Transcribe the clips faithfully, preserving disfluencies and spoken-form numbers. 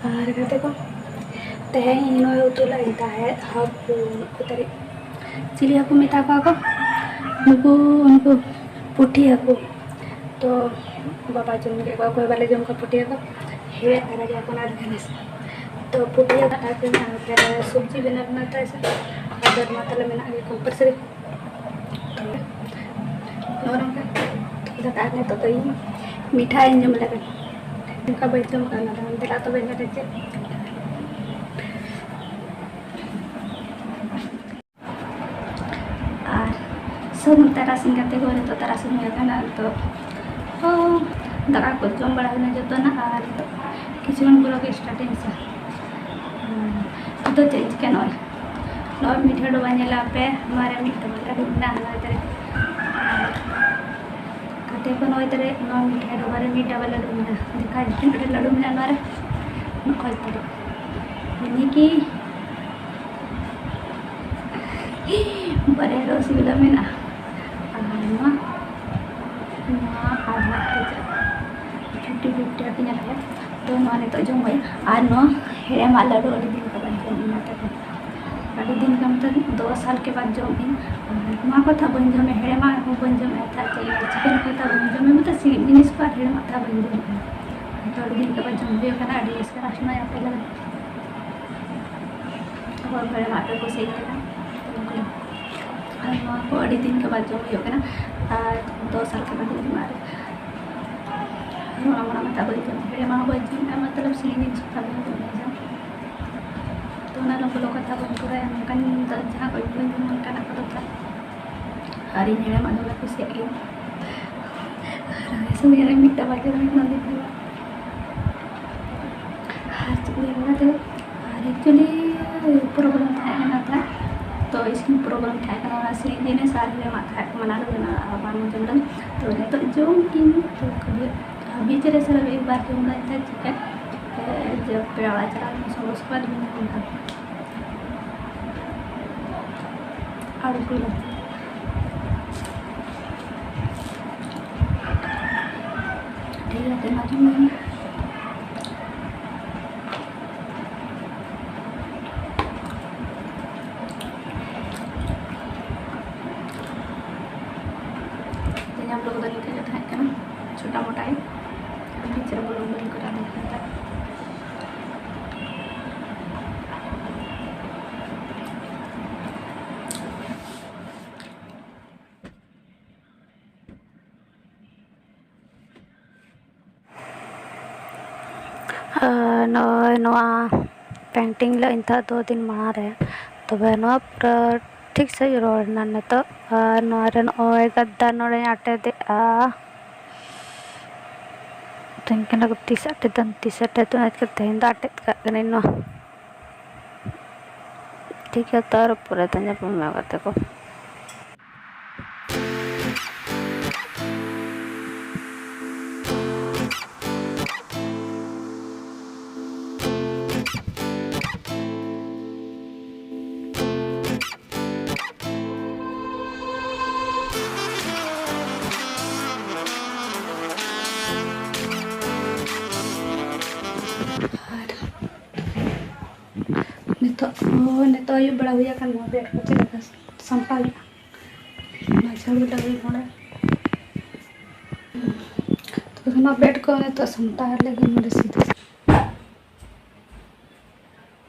ᱟᱨ ᱜᱟᱛᱮ ᱠᱚ, ᱛᱮᱦᱮᱧ ᱤᱧ ᱱᱚᱜᱼᱚᱭ ᱩᱛᱩ ᱞᱟᱜ ᱤᱧ ᱛᱟᱦᱮᱸᱫ ᱦᱟᱹᱠᱩ, ᱩᱱᱠᱩ ᱛᱟᱹᱨᱤᱡ ᱪᱤᱞᱤ ᱦᱟᱹᱠᱩ ᱢᱮᱛᱟ ᱠᱚᱣᱟ ᱠᱚ? ᱱᱩᱠᱩ, ᱩᱱᱠᱩ ᱯᱩᱴᱷᱤ ᱦᱟᱹᱠᱩ᱾ ᱛᱚ ᱵᱟᱵᱟ ᱡᱚᱢ ᱠᱮᱫ ᱠᱚᱣᱟ, ᱚᱠᱚᱭ ᱵᱟᱞᱮ ᱡᱚᱢ ᱠᱚᱣᱟ ᱯᱩᱴᱷᱤ ᱦᱟᱹᱠᱩ, ᱦᱮᱲᱮ ᱫᱷᱟᱨᱟ ᱜᱮᱭᱟ ᱠᱚ ᱚᱱᱟ ᱨᱮ᱾ ᱛᱚ ᱯᱩᱴᱷᱤ ᱦᱟᱹᱠᱩ ᱟᱨ ᱥᱚᱵᱽᱡᱤ ᱵᱮᱱᱟᱣ ᱨᱮᱱᱟᱜ ᱛᱟᱭ ᱥᱮ, ᱟᱫᱚ ᱱᱚᱣᱟ ᱛᱟᱞᱮ ᱢᱮᱱᱟᱜ ᱜᱮ compulsory᱾ ᱛᱚᱵᱮ ᱱᱚᱜᱼᱚ ᱱᱚᱝᱠᱟ ᱫᱟᱠᱟ ᱟᱨ ᱱᱤᱛᱚᱜ ᱫᱚ ᱤᱧ ᱢᱤᱴᱷᱟᱧ ᱡᱚᱢ ᱞᱮᱫᱟ᱾ ᱚᱱᱠᱟ ᱵᱟᱹᱧ ᱡᱚᱢ ᱠᱟᱜᱼᱟ ᱚᱱᱟ ᱫᱚ᱾ ᱫᱮᱞᱟ ᱛᱚᱵᱮ ᱧᱮᱞ ᱪᱮᱫ᱾ ᱟᱨ ᱥᱟᱹᱜᱩᱱ ᱛᱟᱨᱟᱥᱤᱧ ᱜᱟᱛᱮ ᱠᱚ, ᱱᱤᱛᱚᱜ ᱛᱟᱨᱟᱥᱤᱧ ᱦᱩᱭ ᱟᱠᱟᱱᱟ᱾ ᱱᱤᱛᱚᱜ ᱫᱟᱠᱟ ᱠᱚ ᱡᱚᱢ ᱵᱟᱲᱟ ᱦᱩᱭᱱᱟ ᱡᱚᱛᱚᱱᱟᱜ, ᱟᱨ ᱱᱤᱛᱚᱜ ᱠᱤᱪᱷᱩ ᱜᱟᱱ ᱯᱚᱨᱮ ᱜᱮ start ᱤᱧ ᱥᱮ᱾ ᱱᱤᱛᱚᱜ ᱪᱮᱫ ᱤᱧ ᱪᱤᱠᱟᱹᱭᱟ? ᱱᱚᱜᱼᱚᱭ ᱱᱚᱜᱼᱚᱭ ᱢᱤᱫ ᱰᱷᱮᱨ ᱰᱚᱵᱟ ᱧᱮᱞᱟ ᱯᱮ, ᱱᱚᱣᱟ ᱨᱮ ᱢᱤᱫ ᱰᱚᱵᱟ ᱞᱟᱹᱰᱩ ᱢᱮᱱᱟᱜᱼᱟ, ᱱᱚᱣᱟ ᱨᱮ᱾ ᱜᱟᱛᱮ ᱠᱚ, ᱱᱚᱜᱼᱚᱭ ᱛᱟᱨᱮ ᱱᱚᱣᱟ ᱢᱤᱫ ᱰᱷᱮᱨ ᱰᱚᱵᱟ ᱨᱮ ᱢᱤᱫ ᱰᱚᱵᱟ ᱞᱟᱹᱰᱩ ᱢᱮᱱᱟᱜᱼᱟ᱾ ᱫᱮᱠᱷᱟ ᱛᱤᱱᱟᱹᱜ ᱰᱷᱮᱨ ᱞᱟᱹᱰᱩ ᱢᱮᱱᱟᱜᱼᱟ ᱱᱚᱣᱟ ᱨᱮ, ᱱᱚᱜᱼᱚᱭ ᱛᱟᱨᱮ ᱱᱤᱭᱟᱹ ᱠᱤ ᱵᱟᱨᱭᱟ ᱨᱚᱥᱜᱩᱞᱞᱟ ᱢᱮᱱᱟᱜᱼᱟ᱾ ᱟᱨ ᱱᱚᱣᱟ, ᱱᱚᱣᱟ ᱟᱫᱷᱟ ᱠᱮᱡᱤ fifty fifty ᱦᱟᱹᱴᱤᱧ ᱟᱞᱮ᱾ ᱛᱚ ᱱᱚᱣᱟ ᱱᱤᱛᱚᱜ ᱡᱚᱢ ᱦᱩᱭᱩᱜᱼᱟ᱾ ᱟᱨ ᱱᱚᱣᱟ ᱦᱮᱲᱮᱢᱟᱜ ᱞᱟᱹᱰᱩ ᱟᱹᱰᱤ ᱫᱤᱱ ᱠᱷᱚᱱ ᱵᱟᱹᱧ ᱡᱚᱢ ᱮᱫᱟ ᱛᱟᱠᱚ᱾ ᱟᱹᱰᱤ ᱫᱤᱱ ᱠᱷᱚᱱ ᱛᱮ ᱫᱚ ᱥᱟᱞ ᱠᱮ ᱵᱟᱫ ᱡᱚᱢ ᱤᱧ᱾ ᱟᱨ ᱱᱚᱣᱟ ᱠᱚ ᱛᱷᱟ ᱵᱟᱹᱧ ᱡᱚᱢᱮᱫ, ᱦᱮᱲᱮᱢᱟᱜ ᱦᱚᱸ ᱵᱟᱹᱧ ᱡᱚᱢᱮᱫ ᱛᱟᱦᱮᱸᱫ, ᱪᱮᱫ ᱪᱤᱠᱮᱱ ᱠᱚ ᱛᱷᱟ ᱵᱟᱹᱧ ᱡᱚᱢᱮᱫ, ᱢᱚᱛᱞᱚᱵ ᱥᱤᱲᱤᱡ ᱡᱤᱱᱤᱥ ᱠᱚ ᱟᱨ ᱦᱮᱲᱮᱢᱟᱜ ᱛᱷᱟ ᱵᱟᱹᱧ ᱡᱚᱢᱮᱫ᱾ ᱛᱚ ᱟᱹᱰᱤ ᱫᱤᱱ ᱠᱷᱚᱱ ᱵᱟᱝ ᱡᱚᱢ ᱦᱩᱭ ᱟᱠᱟᱱᱟ, ᱟᱹᱰᱤ ᱨᱟᱹᱥᱠᱟᱹ ᱨᱟᱥᱱᱟ ᱟᱯᱮ ᱞᱟᱹᱜᱤᱫ᱾ ᱚᱠᱚᱭ ᱠᱚ ᱦᱮᱲᱮᱢᱟᱜ ᱯᱮ ᱠᱩᱥᱤᱭᱟᱜ ᱠᱟᱱᱟ, ᱟᱨ ᱱᱚᱣᱟ ᱠᱚ ᱟᱹᱰᱤ ᱫᱤᱱ ᱠᱷᱚᱱ ᱵᱟᱝ ᱡᱚᱢ ᱦᱩᱭᱩᱜ ᱠᱟᱱᱟ, ᱟᱨ ᱫᱚ ᱥᱟᱞ ᱠᱷᱚᱱ ᱵᱟᱝ ᱡᱚᱢ ᱦᱩᱭᱩᱜ ᱠᱟᱱᱟ᱾ ᱟᱨ ᱱᱚᱣᱟ ᱢᱟ ᱢᱮᱛᱟᱜ ᱵᱟᱹᱧ ᱡᱚᱢ, ᱦᱮᱲᱮᱢᱟᱜ ᱦᱚᱸ ᱵᱟᱹᱧ ᱡᱚᱢ, ᱢᱚᱛᱞᱚᱵ ᱥᱤᱲᱤᱡ ᱡᱤᱱᱤᱥ ᱠᱚ ᱵᱟᱹᱧ ᱡᱚᱢ᱾ ᱛᱚ ᱚᱱᱟ ᱞᱚᱜᱚ ᱞᱚᱜᱚ ᱛᱷᱟ ᱵᱟᱹᱧ ᱠᱚᱨᱟᱣᱟ, ᱢᱮᱱᱠᱷᱟᱱ ᱡᱟᱦᱟᱸ ᱠᱚ ᱵᱟᱹᱧ ᱡᱚᱢ ᱚᱱᱠᱟᱱᱟᱜ ᱠᱚᱫᱚ ᱛᱷᱟ᱾ ᱟᱨ ᱤᱧ ᱦᱮᱲᱮᱢᱟᱜ ᱫᱚᱢᱮ ᱠᱩᱥᱤᱭᱟᱜ ᱜᱤᱭᱟᱹᱧ᱾ ᱟᱨ ᱥᱚᱢᱚᱭ ᱨᱮ ᱢᱤᱫᱴᱟᱝ ᱵᱟᱡᱟᱨ ᱨᱮ ᱱᱚᱸᱰᱮ ᱦᱩᱭᱩᱜᱼᱟ᱾ ᱟᱨ ᱪᱮᱫ ᱠᱚ ᱞᱟᱹᱭᱟ ᱚᱱᱟ ᱫᱚ, ᱟᱨ actually program ᱛᱟᱦᱮᱸ ᱠᱟᱱᱟ ᱛᱟᱦᱮᱸᱫ, ᱛᱚ ᱤᱥᱤᱱ program ᱛᱟᱦᱮᱸ ᱠᱟᱱᱟ, ᱚᱱᱟ ᱥᱤᱨᱤᱧ ᱡᱤᱱᱤᱥ ᱟᱨ ᱦᱮᱲᱮᱢᱟᱜ ᱛᱟᱦᱮᱸ ᱠᱟᱱᱟ, ᱚᱱᱟ ᱫᱚ ᱵᱟᱝ ᱡᱚᱢ ᱞᱮᱫᱟ᱾ ᱛᱚ ᱱᱤᱛᱚᱜ ᱡᱚᱢ ᱠᱤᱱ ᱛᱚ ᱠᱷᱟᱹᱞᱤ ᱵᱤᱪ ᱨᱮ ᱥᱟᱞᱟᱜ ᱢᱤᱫ ᱵᱟᱨ ᱡᱚᱢ ᱫᱟᱹᱧ ᱛᱟᱦᱮᱸᱫ ᱪᱤᱠᱟᱹ ᱡᱮ ᱯᱮᱲᱟ ᱚᱲᱟᱜ ᱪᱟᱞᱟᱣ ᱞᱮᱱᱟ ᱥᱚᱸᱜᱮ ᱥᱚᱸᱜᱮ ᱟᱹᱰᱤ ᱫᱤᱱ ᱠᱷᱚᱱ᱾ ᱟᱨ ᱩᱛᱩ ᱫᱚ ᱴᱷᱤᱠ ᱜᱮᱭᱟ, ᱛᱮᱱᱟ ᱡᱚᱢ ᱢᱮ᱾ ᱱᱚᱜᱼᱚᱭ ᱱᱚᱣᱟ ᱯᱮᱱᱴᱤᱝ ᱞᱮ ᱱᱤᱛᱚᱜ ᱫᱩ ᱫᱤᱱ ᱢᱟᱲᱟᱝ ᱨᱮ, ᱛᱚᱵᱮ ᱱᱚᱣᱟ ᱯᱩᱨᱟᱹ ᱴᱷᱤᱠ ᱥᱟᱺᱦᱤᱡ ᱨᱚᱲ ᱮᱱᱟ ᱱᱤᱛᱚᱜ᱾ ᱟᱨ ᱱᱚᱣᱟ ᱨᱮ ᱱᱚᱜᱼᱚᱭ ᱜᱟᱫᱽᱫᱟ ᱱᱚᱰᱮᱧ ᱟᱴᱮᱫᱮᱜᱼᱟ᱾ ᱛᱮᱦᱮᱧ ᱠᱟᱱᱟ ᱠᱚ ᱛᱤᱥ ᱟᱴᱮᱫ ᱛᱟᱢ, ᱛᱤᱥ ᱟᱴᱮᱫ ᱛᱟᱢ, ᱛᱮᱦᱮᱧ ᱫᱚ ᱟᱴᱮᱫ ᱠᱟᱜ ᱠᱟᱹᱱᱟᱹᱧ ᱱᱚᱣᱟ᱾ ᱴᱷᱤᱠ ᱜᱮᱭᱟ, ᱛᱚ ᱟᱨ ᱯᱚᱨᱮ ᱛᱮ ᱧᱟᱯᱟᱢ ᱦᱩᱭᱩᱜᱼᱟ ᱜᱟᱛᱮ ᱠᱚ᱾ ᱟᱨ ᱱᱤᱛᱚᱜ, ᱱᱤᱛᱚᱜ ᱟᱹᱭᱩᱵ ᱵᱮᱲᱟ ᱦᱩᱭ ᱟᱠᱟᱱ, ᱱᱚᱣᱟ ᱵᱮᱰ ᱠᱚ ᱪᱮᱫ ᱞᱮᱠᱟ ᱥᱟᱢᱴᱟᱣ ᱦᱩᱭᱩᱜᱼᱟ, ᱚᱱᱟ ᱡᱷᱟᱲᱩ ᱞᱟᱹᱜᱤᱫ ᱱᱚᱰᱮ᱾ ᱛᱚᱵᱮ ᱱᱚᱣᱟ ᱵᱮᱰ ᱠᱚ ᱱᱤᱛᱚᱜ ᱥᱟᱢᱴᱟᱣ ᱞᱟᱹᱜᱤᱫ ᱱᱚᱰᱮ ᱥᱤᱫᱷᱟᱹ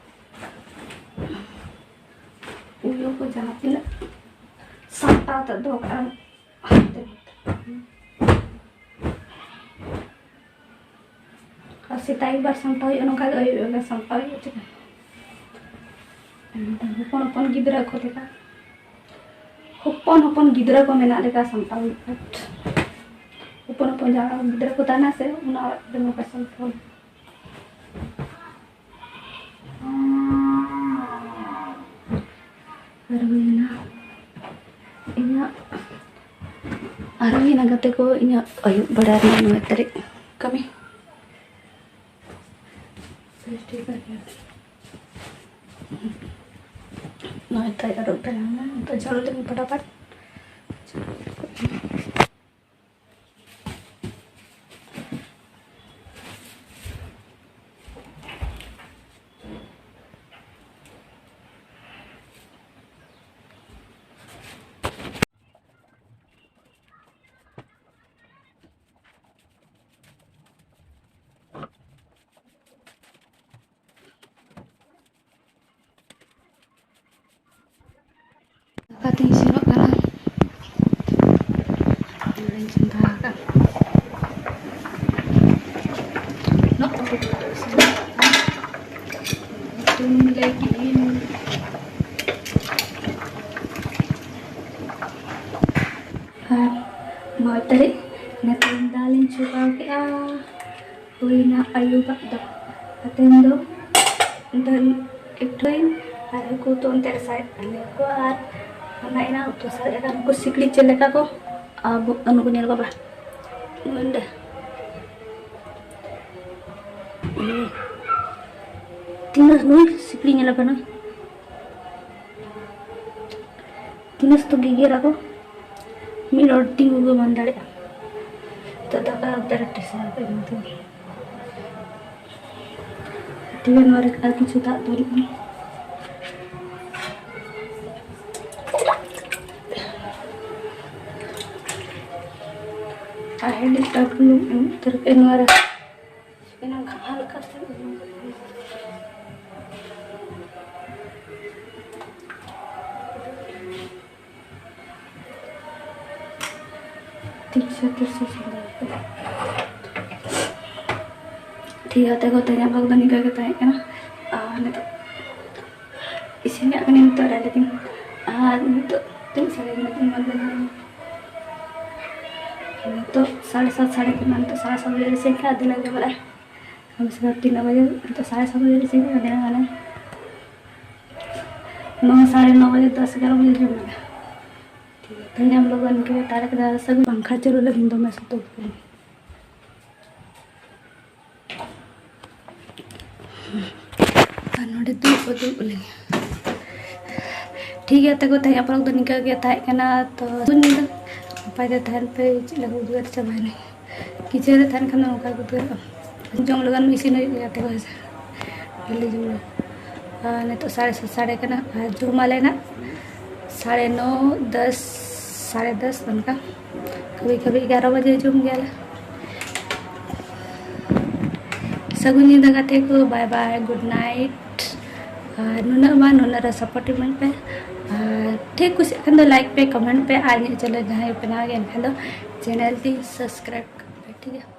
ᱩᱭᱩ ᱠᱚ ᱡᱟᱦᱟᱸ ᱛᱤᱱᱟᱹᱜ ᱥᱟᱢᱴᱟᱣ ᱠᱟᱛᱮ ᱫᱚᱦᱚ ᱠᱟᱜᱼᱟ, ᱦᱟᱱᱛᱮ ᱱᱟᱛᱮ᱾ ᱟᱨ ᱥᱮᱛᱟᱜ ᱟᱹᱭᱩᱵ ᱵᱟᱨ ᱥᱟᱢᱴᱟᱣ ᱦᱩᱭᱩᱜᱼᱟ, ᱱᱚᱝᱠᱟ ᱜᱮ ᱟᱹᱭᱩᱵ ᱵᱮᱲᱟ ᱥᱟᱢᱴᱟᱣ ᱦᱩᱭᱩᱜᱼᱟ, ᱪᱮᱫᱟᱜ? ᱦᱚᱯᱚᱱ ᱦᱚᱯᱚᱱ ᱜᱤᱫᱽᱨᱟᱹ ᱠᱚ ᱞᱮᱠᱟ, ᱦᱚᱯᱚᱱ ᱦᱚᱯᱚᱱ ᱜᱤᱫᱽᱨᱟᱹ ᱠᱚ ᱢᱮᱱᱟᱜ ᱞᱮᱠᱟ ᱥᱟᱢᱴᱟᱣ ᱦᱩᱭᱩᱜᱼᱟ᱾ ᱦᱚᱯᱚᱱ ᱦᱚᱯᱚᱱ ᱡᱟᱦᱟᱸ ᱜᱤᱫᱽᱨᱟᱹ ᱠᱚ ᱛᱟᱦᱮᱱᱟ ᱥᱮ, ᱚᱱᱟ ᱚᱲᱟᱜ ᱨᱮ ᱱᱚᱝᱠᱟ ᱥᱟᱢᱴᱟᱣ ᱦᱩᱭᱩᱜᱼᱟ᱾ ᱟᱨ ᱦᱩᱭᱱᱟ ᱤᱧᱟᱹᱜ, ᱟᱨ ᱦᱩᱭᱱᱟ ᱜᱟᱛᱮ ᱠᱚ, ᱤᱧᱟᱹᱜ ᱟᱹᱭᱩᱵ ᱵᱮᱲᱟ ᱨᱮᱱᱟᱜ ᱱᱚᱭ ᱛᱟᱹᱨᱤᱠᱷ ᱠᱟᱹᱢᱤ᱾ ᱱᱚᱭ ᱛᱟᱹᱨᱤᱠᱷ ᱟᱹᱨᱩᱵ ᱵᱮᱲᱟ ᱨᱮᱱᱟᱜ ᱱᱤᱛᱚᱜ ᱡᱷᱟᱲᱩ ᱞᱮᱢ ᱯᱷᱟᱴᱟᱯᱷᱟᱴ᱾ ᱫᱟᱠᱟ ᱛᱤᱧ ᱤᱥᱤᱱᱚᱜ ᱠᱟᱱᱟ᱾ ᱱᱚᱰᱮᱧ ᱪᱚᱸᱫᱟ ᱟᱠᱟᱫ᱾ ᱱᱚᱜᱼᱚ᱾ ᱟᱨ ᱱᱚᱭ ᱛᱟᱹᱨᱤᱠᱷ ᱱᱤᱛᱚᱝ ᱫᱟᱜ ᱞᱤᱧ ᱪᱷᱚᱞᱠᱟᱣ ᱠᱮᱜᱼᱟ᱾ ᱦᱩᱭᱱᱟ ᱟᱹᱭᱩᱵᱟᱜ ᱫᱚ᱾ ᱛᱮᱦᱮᱧ ᱫᱚ ᱫᱟᱹᱞ ᱯᱤᱴᱷᱟᱹᱧ ᱟᱨ ᱦᱟᱹᱠᱩ ᱩᱛᱩ ᱚᱱᱛᱮ ᱨᱮ ᱥᱟᱨᱮᱡ ᱠᱟᱱ ᱜᱮᱭᱟ ᱠᱚ᱾ ᱟᱨ ᱚᱱᱟ ᱮᱱᱟᱝ ᱩᱛᱩ ᱥᱟᱨᱮᱡ ᱟᱠᱟᱱ ᱩᱱᱠᱩ ᱥᱤᱠᱲᱤᱡ ᱪᱮᱫ ᱞᱮᱠᱟ ᱠᱚ ᱟᱵᱚ ᱱᱩᱠᱩ ᱧᱮᱞ ᱠᱚ ᱵᱟ᱾ ᱱᱚᱰᱮ ᱛᱤᱱᱟᱹᱜ ᱱᱩᱭ ᱥᱤᱠᱲᱤᱡ ᱧᱮᱞ ᱟᱠᱟᱱᱟ᱾ ᱛᱤᱱᱟᱹᱜ ᱥᱚᱠᱛᱚ ᱜᱮᱜᱮᱨ ᱟᱠᱚ, ᱢᱤᱫ ᱦᱚᱲ ᱛᱤᱸᱜᱩ ᱜᱮ ᱵᱟᱝ ᱫᱟᱲᱮᱭᱟᱜᱼᱟ᱾ ᱛᱚ ᱫᱟᱠᱟ ᱚᱱᱛᱮ ᱨᱮ ᱴᱮᱥᱟᱨ ᱯᱮ ᱮᱢᱟ ᱫᱤᱧᱟ᱾ ᱴᱷᱤᱠ ᱜᱮᱭᱟ, ᱱᱚᱣᱟ ᱨᱮ ᱟᱨ ᱠᱤᱪᱷᱩ ᱫᱟᱜ ᱫᱩᱞ ᱢᱮ᱾ ᱟᱨ ᱦᱮᱰᱮᱡ ᱟᱨ ᱵᱩᱞᱩᱝ ᱮᱢ ᱩᱛᱟᱹᱨ ᱠᱮᱫ ᱱᱚᱣᱟ ᱨᱮ᱾ ᱮᱱᱟᱝ ᱦᱟᱞᱠᱟ ᱥᱮ ᱴᱷᱤᱠ ᱥᱮ ᱴᱷᱤᱠ ᱥᱮ ᱥᱟᱢᱵᱟᱣ ᱯᱮ᱾ ᱴᱷᱤᱠ ᱜᱮᱭᱟ, ᱛᱮᱦᱮᱧᱟᱜ vlog ᱫᱚ ᱱᱤᱝᱠᱟᱹ ᱜᱮ ᱛᱟᱦᱮᱸ ᱠᱟᱱᱟ᱾ ᱟᱨ ᱱᱤᱛᱚᱜ ᱤᱥᱤᱱ ᱠᱟᱜ ᱠᱟᱹᱱᱟᱹᱧ ᱱᱤᱛᱚᱜ ᱨᱮ ᱞᱟᱹᱜᱤᱫ᱾ ᱟᱨ ᱱᱤᱛᱚᱜ ᱛᱤᱱᱟᱹᱜ ᱥᱟᱲᱮ ᱠᱟᱱᱟ? ᱛᱤᱱ ᱵᱟᱡᱮ ᱱᱟ? ᱱᱤᱛᱚᱜ ᱥᱟᱲᱮ ᱥᱟᱛ, ᱥᱟᱲᱮ ᱛᱤᱱ, ᱱᱤᱛᱚᱜ ᱥᱟᱲᱮ ᱥᱟᱛ ᱵᱟᱡᱮ ᱤᱥᱤᱱ ᱠᱟᱜᱼᱟ, ᱫᱤᱱᱟᱹᱜ ᱜᱮ ᱵᱚᱞᱮ᱾ ᱠᱚᱢ ᱥᱮ ᱠᱚᱢ ᱛᱤᱱᱟᱹᱜ ᱵᱟᱡᱮ? ᱱᱤᱛᱚᱜ ᱥᱟᱲᱮ ᱥᱟᱛ ᱵᱟᱡᱮ ᱤᱥᱤᱱ ᱠᱟᱜᱼᱟ, ᱫᱤᱱᱟᱹᱜ ᱜᱟᱱᱮ᱾ ᱱᱚ, ᱥᱟᱲᱮ ᱱᱚ ᱵᱟᱡᱮ, ᱫᱚᱥ, ᱮᱜᱟᱨᱚ ᱵᱟᱡᱮ ᱡᱚᱢ ᱞᱟᱜᱟ᱾ ᱴᱷᱤᱠ ᱜᱮᱭᱟ, ᱛᱮᱦᱮᱧ ᱟᱢ ᱞᱚᱜᱚᱱ ᱜᱮ ᱛᱟᱨᱮᱠ ᱫᱟ ᱥᱟᱹᱜᱩᱱ ᱯᱟᱝᱠᱷᱟ ᱪᱟᱹᱞᱩ ᱞᱟᱹᱜᱤᱫ ᱫᱚᱢᱮ ᱥᱚᱠᱛᱚ ᱩᱫᱽᱜᱟᱹᱨ᱾ ᱟᱨ ᱱᱚᱰᱮ ᱫᱩᱲᱩᱵ ᱠᱚ ᱫᱩᱲᱩᱵ ᱞᱮᱱᱟ᱾ ᱴᱷᱤᱠ ᱜᱮᱭᱟ, ᱛᱟᱠᱚ ᱛᱮᱦᱮᱧᱟᱜ vlog ᱫᱚ ᱱᱤᱝᱠᱟᱹ ᱜᱮ ᱛᱟᱦᱮᱸ ᱠᱟᱱᱟ᱾ ᱛᱚ ᱥᱟᱹᱜᱩᱱ ᱧᱤᱫᱟᱹ, ᱱᱟᱯᱟᱭ ᱛᱮ ᱛᱟᱦᱮᱱ ᱯᱮ᱾ ᱪᱮᱫ ᱞᱮᱠᱟ ᱩᱫᱽᱜᱟᱹᱨ ᱪᱟᱵᱟᱭᱮᱱᱟ, ᱠᱤᱪᱮᱱ ᱨᱮ ᱛᱟᱦᱮᱱ ᱠᱷᱟᱱ ᱫᱚ ᱱᱚᱝᱠᱟ ᱜᱮ ᱩᱫᱽᱜᱟᱹᱨᱚᱜᱼᱟ᱾ ᱡᱚᱢ ᱞᱟᱜᱟᱱ ᱢᱟ ᱤᱥᱤᱱ ᱦᱩᱭᱩᱜ ᱜᱮᱭᱟ, ᱛᱟᱠᱚ ᱦᱮᱸ ᱥᱮ, ᱰᱮᱞᱤ ᱡᱚᱢ ᱞᱟᱜᱟᱱ᱾ ᱟᱨ ᱱᱤᱛᱚᱜ ᱥᱟᱲᱮ ᱥᱟᱛ ᱥᱟᱲᱮ ᱠᱟᱱᱟ, ᱟᱨ ᱡᱚᱢᱟᱞᱮ ᱱᱟᱜ ᱥᱟᱲᱮ ᱱᱚ, ᱫᱚᱥ, ᱥᱟᱲᱮ ᱫᱚᱥ ᱚᱱᱠᱟ, ᱠᱟᱵᱷᱤ ᱠᱟᱵᱷᱤ ᱮᱜᱟᱨᱚ ᱵᱟᱡᱮ ᱡᱚᱢ ᱜᱮᱭᱟᱞᱮ᱾ ᱥᱟᱹᱜᱩᱱ ᱧᱤᱫᱟᱹ ᱜᱟᱛᱮ ᱠᱚ, bye bye, good night᱾ ᱟᱨ ᱱᱩᱱᱟᱹᱜ ᱢᱟ, ᱱᱩᱱᱟᱹᱜ ᱨᱮ support ᱤᱢᱟᱹᱧ ᱯᱮ᱾ ᱟᱨ ᱴᱷᱤᱠ ᱠᱩᱥᱤᱜ ᱠᱷᱟᱱ ᱫᱚ like ᱯᱮ, comment ᱯᱮ, ᱟᱨ ᱤᱧᱟᱹᱜ channel ᱡᱟᱦᱟᱸᱭ ᱯᱮ ᱱᱟᱣᱟ ᱜᱮᱭᱟ ᱮᱱᱠᱷᱟᱱ ᱫᱚ channel ᱛᱤᱧ subscribe ᱠᱟᱜ ᱯᱮ, ᱴᱷᱤᱠ ᱜᱮᱭᱟ᱾